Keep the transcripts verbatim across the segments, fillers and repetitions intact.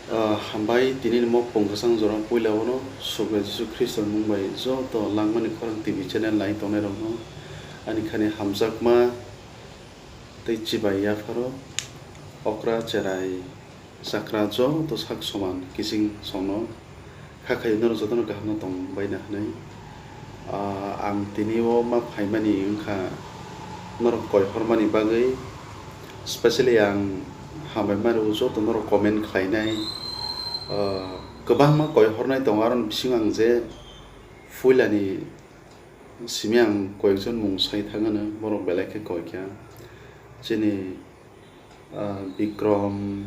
Ah, hambai, tini ni mokpong kwchang jora puila o no Subrai Jisu Khristo ni mung bai joto Langmani Khorang T V channel nai tongnai rok no ani khani hamjakma tei chibai yapharo okra cherai chakra joto sak soman kiching songno kha khai norok jotono kaham no tong bai na hinwi. Ah, ang tini o ma phaimani wngkha norok koi hormani bagwi, specially ang hambai ma rw joto norok comment khlainai. Ah, kwbangma koi hornai tongo, aroni bisingo ang je puilani simi ang koyekjon mung sai thangano, borok belai khe koi kha. Chini ah, Bikrom,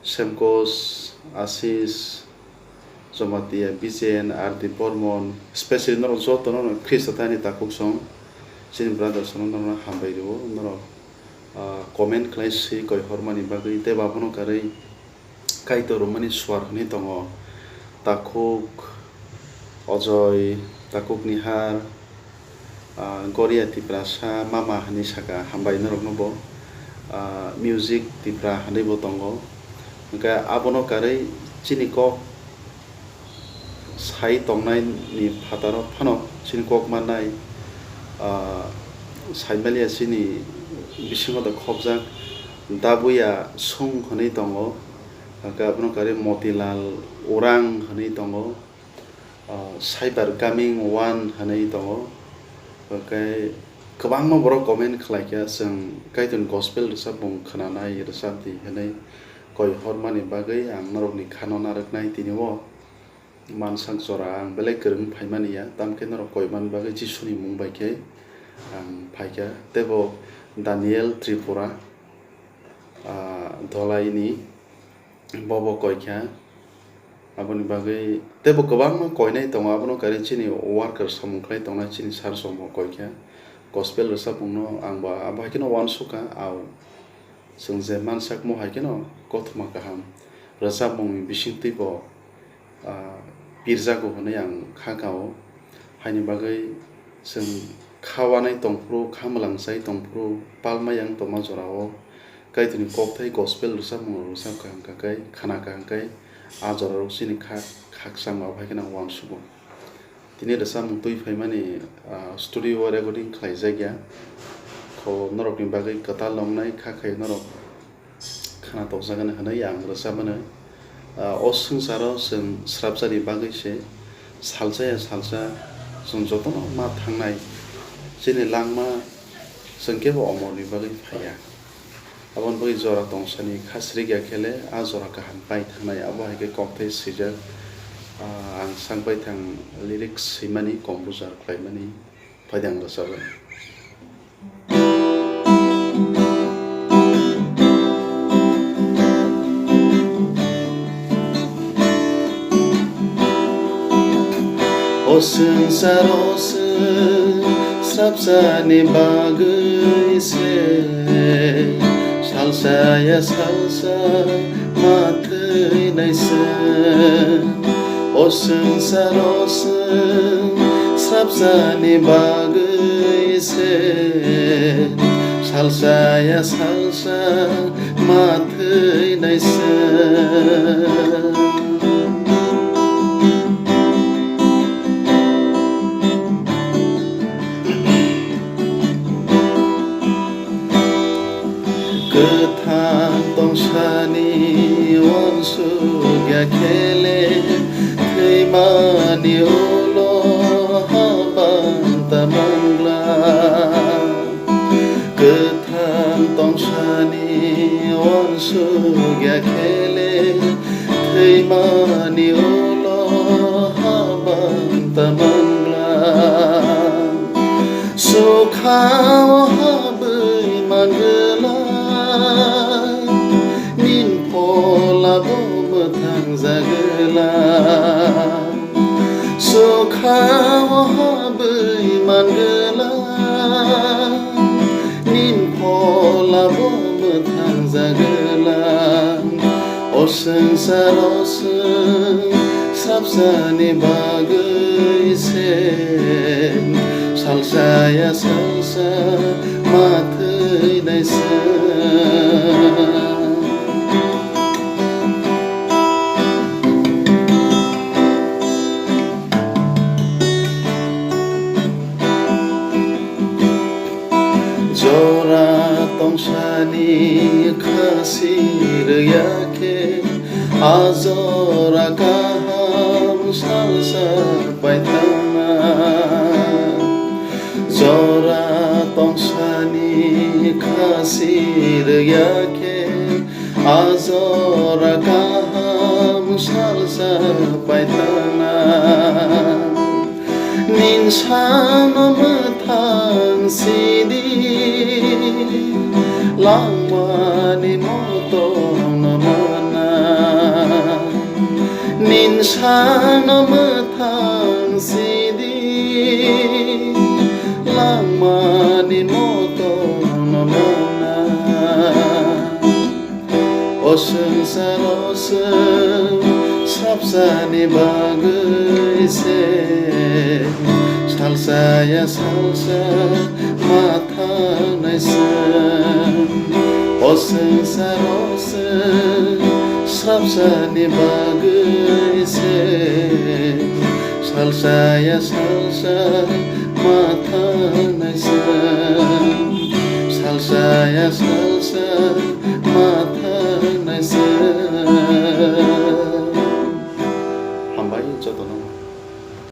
Semkos, Asis, Jomatia, Bijen, R D Bormon, specially norok jotono no Khristo thani takhuk song, chini brothers no norok hambai rwo, norok, ah, comment khlai swi koi hormani bagwi, tei ba bono karwi Kaitor rwmani suar hwnwi tongo, takhuk Ojoi, takhuk Nihar, ah, Goria Tiprasa, mama hinwi saka, hambai norokno bo, ah, music Tipra hinwi bo tongo. Hwnkhe abono karwi chini kok sai tongnai ni phataro phano chini kok mannai, ah, saimaliya chini bisingo da khopjak Dabuya Song hinwi tongo. Hwnkhe abono karwi Motilal Orang hinwi tongo. Ah, Cyber Gaming One hinwi tongo. Hwnkhe kwbangma borok comment khlaikha, chwng Kaitorni gospel rwchapmung khwnanai, rwchapdi hinwi koi hormani bagwi ang norokni khano narwknai tini o. Mansak jora ang belai kwrwng phaimani ya, tamkhe norok koi man bagwi Jisuni mung bai khe ang phaikha. Teibo Daniel Tripura, ah, Dholaini bobo koi kha. Aboni bagwi teibo kwbangma koinai tongo, abono karwi chini worker samung khlai tongnai chini sir rok bo koi kha. Gospel rwchapmungno ang bo abo hai kheno uansukha, au chwng je mansakmo hai kheno kothoma kaham rwchapmungni bisingtwi bo ah, pirjago hwnwi ang kha kao. Haini bagwi chwng kha wanai tongphuru, kha mwlang chai tongphuru, palma yang tongma jorao Kaitorni kokthai gospel rwchapmung rok rwchap kaham kha khe, khana kaham khe, a jorarok chini kha khakchangma abo hai kheno ang uansugo. Tini rwchapmung twi phaimani, ah, studio o recording khlaijak ya. Kho norokni bagwi kwtal longnai kha khai norok khna tokjakgani hwnwi ang rwchapmano. Ah, o swngcharo chwng srapjani bagwi se salsa ya salsa chwng jotono ma thangnai. Chini langma chwng kebo omorni bagwi phaiya. Aboni bagwi jora tongsani kha sirik ya khe le a jora kaham pai thangnai, abo hai khe kokthai swijak. Ah, ang sak baithang lyrics swimani, composer khlaimani. Phaidi ang rwchapnai. O swngcharo chwng srapjani bagwi se salsa ya salsa ma thwinai se. O swngcharo chwng srapjani bagwi se salsa ya salsa ma thwinai se. Kwthang tongsani uansuk ya khe le, thwimani ulo habang ta mangla. Kwthang tongsani uansuk ya khe le, thwimani ulo habang ta mangla. Sukha o habwi mangwlai, nin phola bo mwthang jagwlai. Sukha o habwi mangwlai, nin phola bo mwthang jagwlai. O swngcharo chwng srapjani bagwi se salsa ya salsa ma thwinai se. ya khe, a jora kaham salsa paithangna. Jora tongsani khasi rwya khe, a jora kaham salsa paithangna. Ninsano mwthang sidi, langmani motono mana. Ninsano mwthang sidi, langmani motono mana. O swngcharo chwng swrapsani bagwi se salsa ya salsa ma thangnai chwng. O swngcharo chwng swrapsani bagwi se salsa ya salsa ma thangnai chwng. Salsa ya salsa ma thangnai chwng. Hambai jotono.